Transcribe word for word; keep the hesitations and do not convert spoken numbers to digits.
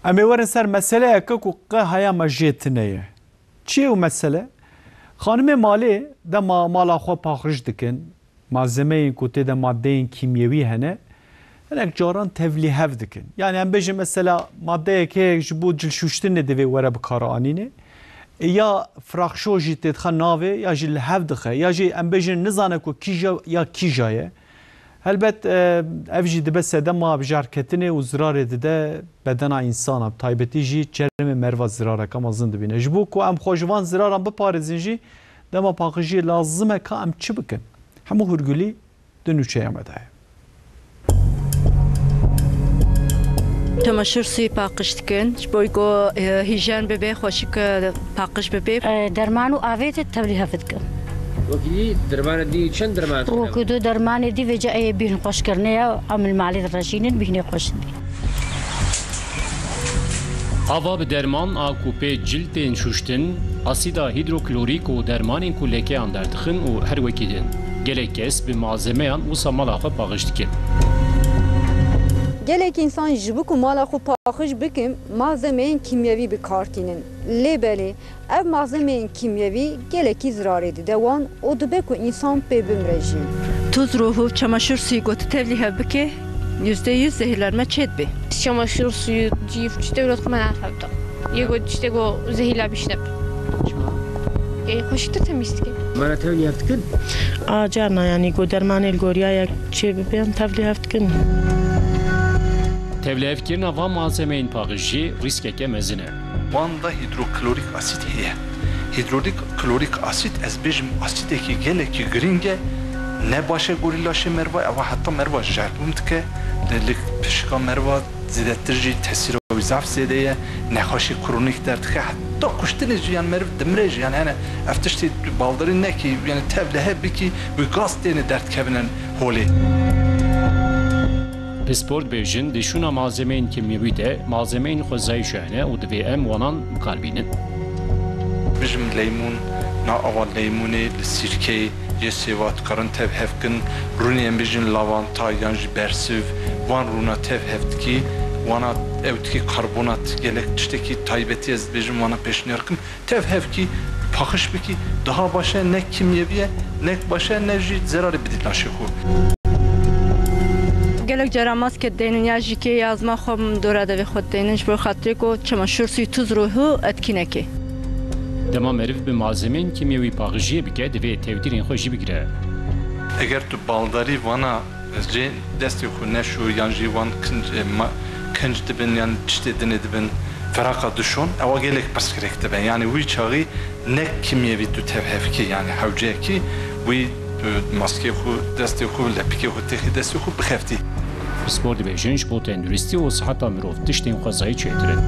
Em ê werin ser meseleyeke ku qe heya me jê tune ye. Çi ye ew mesele? Xanimê malê dema mala xwe paqij dikin, malzemeyên ku tê de maddeyên kîmyewî hene, hinek caran tevlîhev dikin. Yani em bêjin mesela maddeyek heye ji bo cilşûştinê divê were bikaranînê. E, ya fraxşo jî têdixe navê, ya jî li hev dixe, ya jî em bêjin nizane ku kîja ya kîja ye. Helbet, e, ev jî dibe sedema bijarketinê û zirarê dide bedena însana, bi taybetî jî çermê meriva zirareke mezin dibîne. Ji bo ku em xwe ji van ziraran biparêzin jî, dema paqijiyê lazim e ka em çi bikin? Hemû hûrgulî di nûçeya me de ye. Çamaşır suyu paqij dikin. Ji bo ku, e, hîjen bibe, xweşik, e, paqij bibe. E, derman û avêt tevlî hev dikin. Wekî dermanê dî, çend derman? Wekî du dermanê dî vêca ê bîhin xweşkirinê ya, em li malê direşînin, bîhinê xweş dibî. Ava bi derman a ku pê cil tên şuştin, asîda hîdroklorîk û dermanên ku lekeyan derdixin û her wekî din. Gelek kes bi malzemeyan wisa mala xwe paqij dikin. Gelek însan ji bo ku mala xwe paqij bikin, malzemeyên kîmyewî bi kar tînin. Lê belê, ev malzemeyên kîmyewî gelekî zirarê dide wan û dibe ku însan pê bimre jî. Tuz ruhu çamaşır suyu gotu tevlî hev bike, yüzde yüz zehirlenme çêdibe. Çamaşır suyu, cîf, tiştek rot me nahevda. Yê got tiştek o zehîla bişte. Çima? Ê, xweşiktir temiz dike. Mana tevlî hev dikin? A, carna, yani, got dermanê li goriyayek çê bibe, em tevlî hev dikin. Tevlîhevkirina van malzemeyên paqijî rîskeke mezin e. Wan de hîdroklorîk asîd heye. Hîdroklorîk, klorîk asîd, ez bêjim, asîdekî gelekî girîng e. Ne baş e gorî laşê meriva, ewa heta meriva jerbûn dike. Li, li pişka meriva zêdetir jî tesîra wî zaf zêde ye. Nexweşî kronîk derdike. Heta kuştinê jî, yani meriv dimire jî. Yani hene ev tiştê baldarî nekî, yani tevlihev bikî, wî gaz têne derdikevin holê. Pispor dibêjin, di şûna malzemeyên kîmyewî de malzemeyên xwezayî jî hene û divê em wanan bi kar bînin. Bijim leymûn, na ava leymûnê li sîrkeyê yê sêva dikarin tev hev kin, rûnê em bijin lavanta yan jî bersiv, wan rûna tev hev dikî, wana ew dikî karbonat gelek tiştekî taybetî ez dibêjim wana pêşniyar kim. Tev hevkî paqij bikî, daha baş e, ne kîmyevî ye, nek baş e, ne jî zerarê bidî laşê xwe. Gelek cara maske deynin ya jî kê ya zima xwe dora devê xwe deynin, ji bo xatirê ku çamaşır suyu tuz ruhu etkî neke. Dema meriv bi malzemeyên kîmyewî paqijiyê bike, divê tevdîrên xwe jî bigire. Eger tu baldarî vana Cê destê xwe neşo yan jî wan kinc, e, ma-, kinc dibin yan tiştê dinê dibin, feraqa dişon, ewa gelek pirsgirêk dibe. Yani wî çaxî ne kimyevî tu tev hevkî, yani hewceyekî wî tu maskê xwe, destê xwe, lepikê xwe, têxî destê xwe bixeftî. Pispor dibêjin, ji bo tenduristî û siheta mirov tiştên xwezayî çêtir in.